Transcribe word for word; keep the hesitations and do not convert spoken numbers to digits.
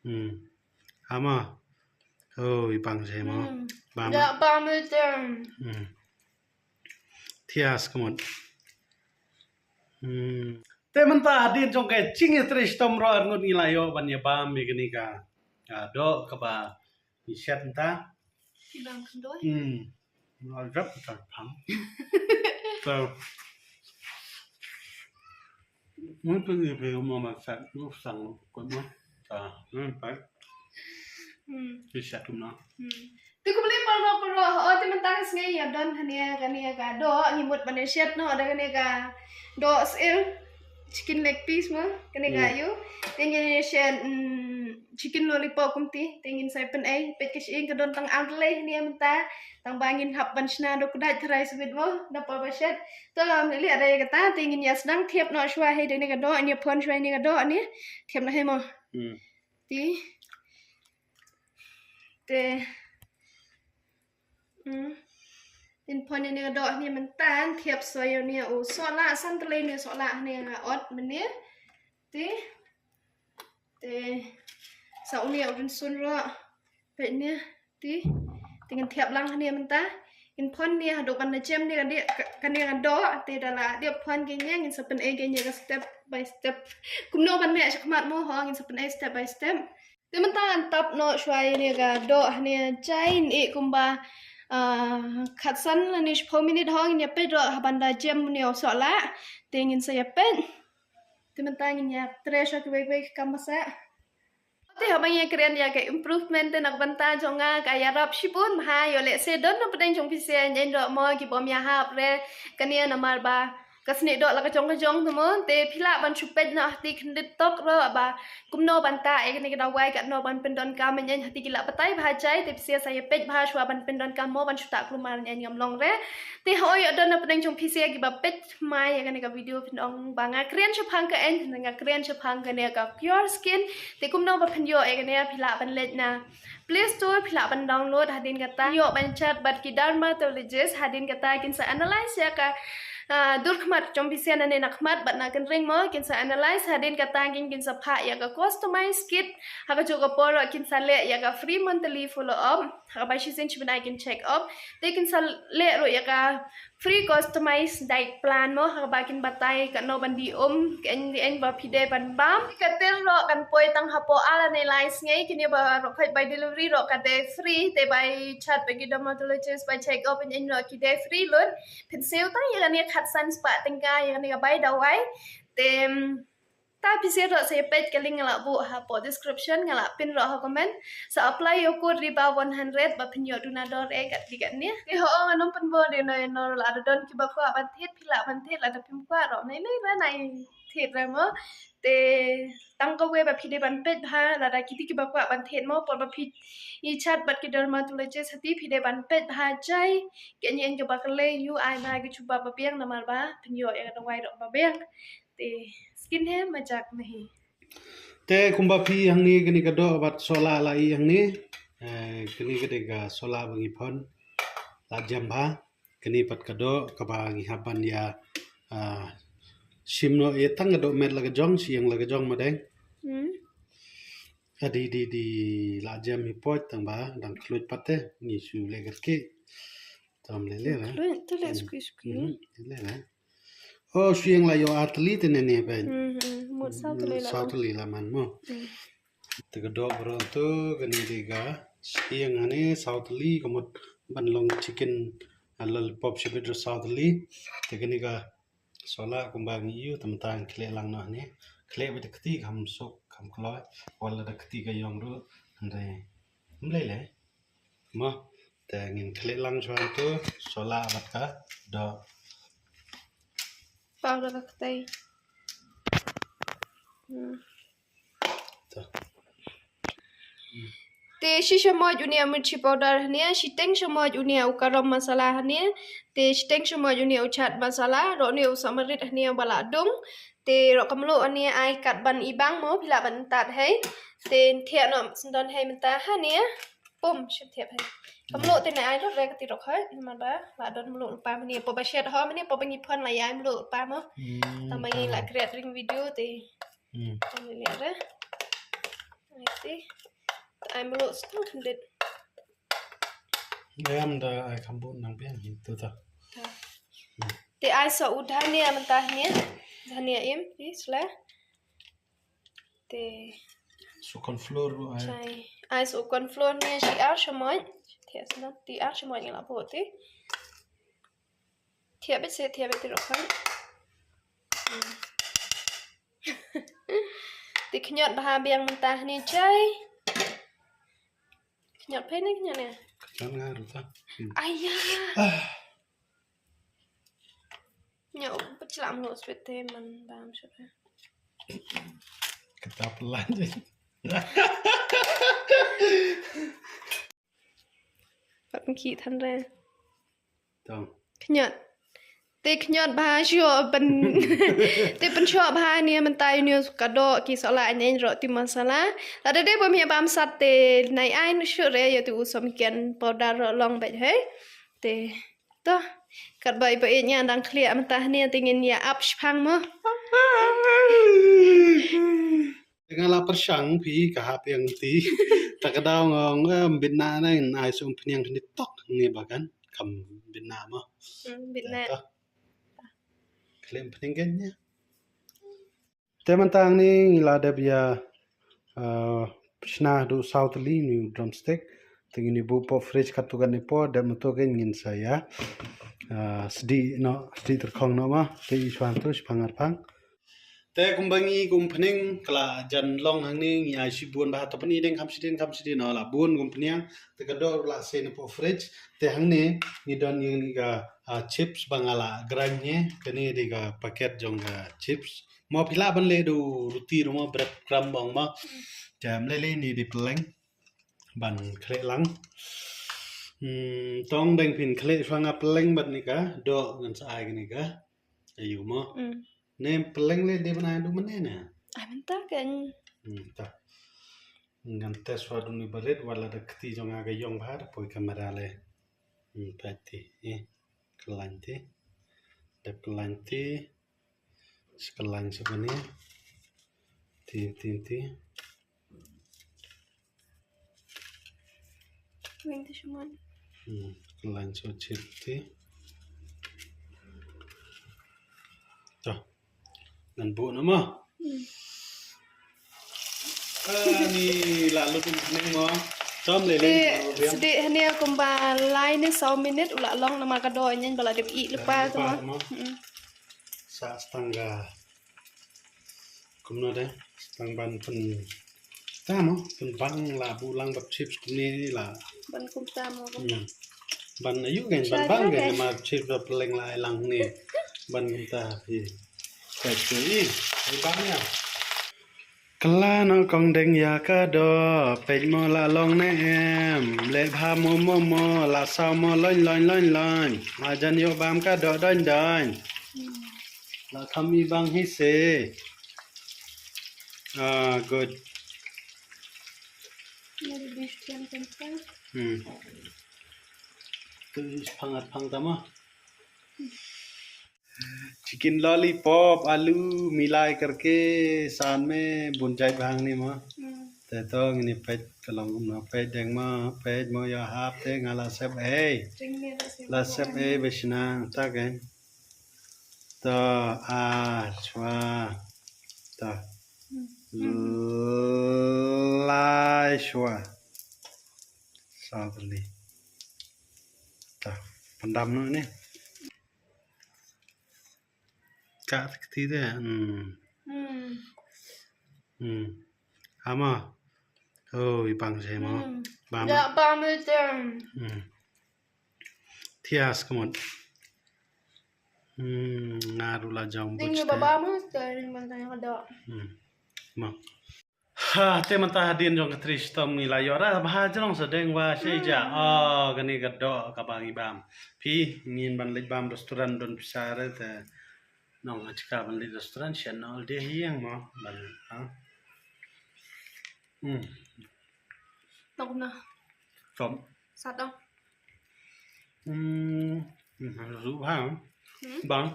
Hmm. Hama. Oh, i pang se mo. Hmm. Bam. Da pang mo tem. Hmm. Thias ka mut. Hmm. Te mynta hadien jong ka jingïatrei shitom ruh arngut ngi la ïoh ban ïa bam ïa kane ka, ah, doh kaba ngi shet mynta. Ki bam khyndiat. Hmm. Ngi la jap ta pang. So. Mun tu ni pe mo ma sat nu sang ko mo. Ta, nun pa. Hmm. Ki shat kum na. Hmm. Te kumne para para, oh, te mynta ka sngi ïa don hane kane ka doh, ngi mut ban ïa shet noh da kane ka doh syiem, chicken leg piece mo, kane ka Hmm. ïu. Te ngin ïa shet, mm, chicken lollipop kumti, te ngin sa pynei, peit ka shyieng ka don tang ar lei hane mynta, tang ba ngin hap ban shna doh kdait tharai sweet mo, da pa ba shet. To, am lili ada ïa kata, te ngin ïa sdang thiap noh shuwa hei da kane ka doh, ngin ïa phon shuwa ïa kane ka doh ne, thiap noh hei mo. Hmm. Te. Te. Hmm. Ngin phon ïa kane ka doh ne mynta, thiap shuwa ïa une u sohlah, san tylli ne sohlah ne nga ot mynne. Te. Te. Sa une u rynsun ruh. Peit ne. Te. Te ngin thiap lang hane mynta. Ngin phon ne haduh ban da jem ne ka dei ka, kane ka doh. Te da la dep phon kane ngin sa pynei kane ka step by step. Kumno ban leh shakhmat mo ho ngin sa pynei step by step. Te mynta ngan tap noh shuwa ïa kane ka doh hane jai ne kumba, ah, khatsan lane shiphew minit ho ngin ïa peit ruh ha ban da jem ne u sohlah. Te ngin sa ïa peit. Te mynta ngin ïa trei shuwa kiwei kiwei ki kam ba sah. Te haba ngi ïa kren ïa ka improvement te na ka bynta jong nga ka ïarap shibun bha ïoh lehse don na pdeng jong phi sha ïa ngi ruh mo ki bym ïahap re kane namar ba ka snieh doh la ka jong ka jong te mo te phi lah ban shu peit na ha ti khyndiat tok ruh ba kumno ban tah ïa kane ka dawai katno ban pyndonkam ïa ngi ha ti ki lah batai bha jai te phi sha sa ïa peit bha shuwa ban pyndonkam mo ban shu tah kulmar ïa ngi ngam long re. Te hooid ïoh don na pdeng jong phi sha kiba peit Mai ïa kane ka video phin ong ba nga kren shaphang ka en, nga kren shaphang kane ka Pure Skin. Te kumno ba phin ïoh ïa kane phi lah ban leit na Play Store phi lah ban download hadien kata ïoh ban chat bad ki dermatologist hadien kata kin sa analyse ïa ka, ah, dur khmat jong phi sha ne na khmat bad na kynreng mo kin sa analyse hadien kata kin kin sa phah ïa ka customize kit ha ka juh ka por kin sa leh ïa ka free monthly follow up ha kaba shisien shi bnai kin check up te kin sa leh ruh ïa ka free customize diet plan mo ha kaba kin batai katno ban die um, ka en die en ba phi dei ban bam. Ka tel ruh kan poi tang hapoh ar ne lai sngi kine ba ruh khoit bai delivery ruh ka dei free te bai chat bad ki dermatologist bai check up en en ruh ki dei free lut. Phin siew tang ïa kane khatsan spah tyngka ïa kane ka bai dawai. Te Ta phi sha ruh sa ïa peit ka link nga la buh hapoh description nga la pin ruh ha comment. Sa apply ïa u code Riba one hundred ba phin ïoh duna dor eh kat di kat ni. Te ho nga nong pynbor de no no la da don kiba kwah ban thied phi lah ban thied la da phim kwah ruh nai nai ra nai thied ra mo. Te tang kawei ba phi dei ban peit bha la da kiti kiba kwah ban thied mo por ba phi i chat bad ki dermatologist ha ti phi dei ban peit bha jai. Ki nyen kiba ka lei ïu ai bha ki chuba ba biang namar ba phin ïoh ïa ka dawai ruh ba biang. Te skin he majak nahi. Te kumba phi hangne kane ka doh bad sohlah la i hangne. Eh, kane ka dei ka sohlah ba ngi phon la jem bha. Kane pat ka doh kaba ngi hap ban ïa, ah, shim noh ïa tang ka doh met la ka jong, shiang la ka jong ma deng. Hmm. Ah, di di di la jem hi poi tang ba dang khluit pat te ngi shu leh kyrkieh. Tam leh leh la. Khluit te leh skui skui. Hmm, leh leh. Oh, shiang la ïoh ar tylli te ne ne ben. Hmm, hmm. Mut saw tylli la. Saw tylli la man mo. Hmm. Te ka doh baroh to kane dei ka shiang hane saw tylli ka mut ban long chicken, ah, lollipop shibit ruh saw tylli. Te kane ka sohlah kumba ngi ïoh te mynta ngi khleh lang noh hane. Khleh bad da kti kham suk kham kloi. Wala da kti ka ïong ruh hynrei ym lei lei. Mo, te ngin khleh lang shuwa tu sohlah bad ka doh. Paw da ka ktei. Hmm. To. Te shi shamoit une u mirchi powder hane, shiteng shamoit une u garam masala hane, te shiteng shamoit une u chaat masala, ruh une u samarit hane ba la dung, te ruh ka mluh hane ai kat ban ibang mo, phi lah ban tad hei. Te thiah noh syndon hei mynta hane. Pum, shim thiah hei. Ka mluh te ne ai lut re ka ti ruh hei, namar ba la don mluh lypa mane, pop ba shet ho mane, pop ba ngi phon la ïai mluh lypa mo. Hmm. Tang ba ngi la create ring video te. Hmm. Tang ba ngi re. Ai Te ai mluh sdang khyndiat. Em da ai kham bun nang biang hi tu ta. Te ai sa u dhania mynta hnia. Dhania im, pi sla. Te su corn flour ruh ai. Ai sa u corn flour hnia shi ar shamoit. Te asna ti ar shamoit ngi la buh te. Thiah bit se thiah bit ti ruh khan. Te khñiot bha biang mynta hnia jai. Khñiot phe ne khñiot ne. Khñiot nga ruh ta. Aya. Nya u pachlam lo spit te man bam shuh. Kata pelan je. Pat ki than re. Tong. Khñiot. Te khñiot bha shuh ban. Te pynshoh bha ni mynta yu ni ka doh ki sola ain ain ro ti masala. Lada dei bym ïa bam sat te nai ai nu shuh re ïa tu u som kian powder ro long bad he. Te to. Kat bai ba ïa dang khlieh mynta ni te ngin ïa ap shipang mo. Nga la pyrshang phi ka hap yang ti. Ta ka daw ngong em bit na na ngai sum pniang ni tok ni bagan kam bit na ma. Hmm, bit na. Ta. Klem pniang gen nya. Te mantang ni ngi la dep ïa ah, shna du saw tylli ni drumstick. Te ngin ïa buh pop fridge kat tu kan ni po dep mutu gen ngin sa ïa ah, sdi no sdi terkhong no ma. Te i shwan tu shpang arpang. Te kumba ngi kum pning kala jan long hangne ngi ai shibun ba ta pni deng kham shidin kham shidin no la bun kum pniang te ka dor la se ne po fridge te hangne ngi don ngi ka ah, chips ba nga la grind ne kane de ka packet jong ka chips mo phi la ban le du ruti ru mo bread crumb bong mo te mle le ni di peleng ban khleh lang. Hmm, tong deng phin khleh shwa nga peleng bat ni ka do ngan sa ai ni ka ayu mo. Hmm. Ne peleng le de bana du mene ne. Ai mynta kan. Hmm, ta. Ngan test wa duni barit wala da kti jong aga yong bha da poi kamera le. Hmm, pati. Eh, kelanti. Da kelanti. Sekelang sebani. Ti, ti, ti. Wing tu shuman. Hmm, kelang so chip ti. Tuh. Ngan buh nama. Hmm. Ah, ni lalu tu ni mo. Tom le le. Sdi hne kumba lai ni saw minit ula long nama ka do nyen bala dep i lepa tu mo. Hmm. Sa stang ga. Kumno de? Stang ban pen tamo, pen bang la bu lang bap chips kumne la. Ban kumta mo. Hmm. Ban ayu gen ban bang gen ma chips bap leng la lang ne. Ban kumta hi. Kai tu i. Ai bang ya. Kala no kong deng ya ka do, pej mo la long ne em, le bha mo mo mo, la saw mo loin loin loin loin, ma jan yo bam ka do doin doin. La kham i bang hi se. Ah, good. Hmm. Tu phang at phang tama. Chicken lollipop, alu, milai karke, san me, bun jait bhang ni ma. Hmm. Te to ngini pej kalong kumno pej deng ma, pej mo ya hap te ngala sep ei. La sep ei besna ta ke. To a chwa. To. Hmm. Lai chwa. Sa beli. To. Pendam no ni. Ka kti de. Hmm. Hmm. Hmm. Ama. Oh, i bang se mo. Hmm. Bam. Ya bam te. Hmm. Thias kemot. Hmm, nga rula jong bus. Ding ba bam te ring ban tanya kada. Hmm. Ma. Ha, te mynta hadien jong ka tri shitom ngi la ïoh ra bha jrong sa deng wa shei ja. Hmm. Oh, kane ka doh kaba ngi bam. Phi ngin ban leit bam restaurant don pisa re te nong ha jaka ban leit restaurant shen all day hiang mo ban ha. Hmm. Tok na. Tom. Sa dong. Hmm. Hmm, ruh ha. Hmm. Bang.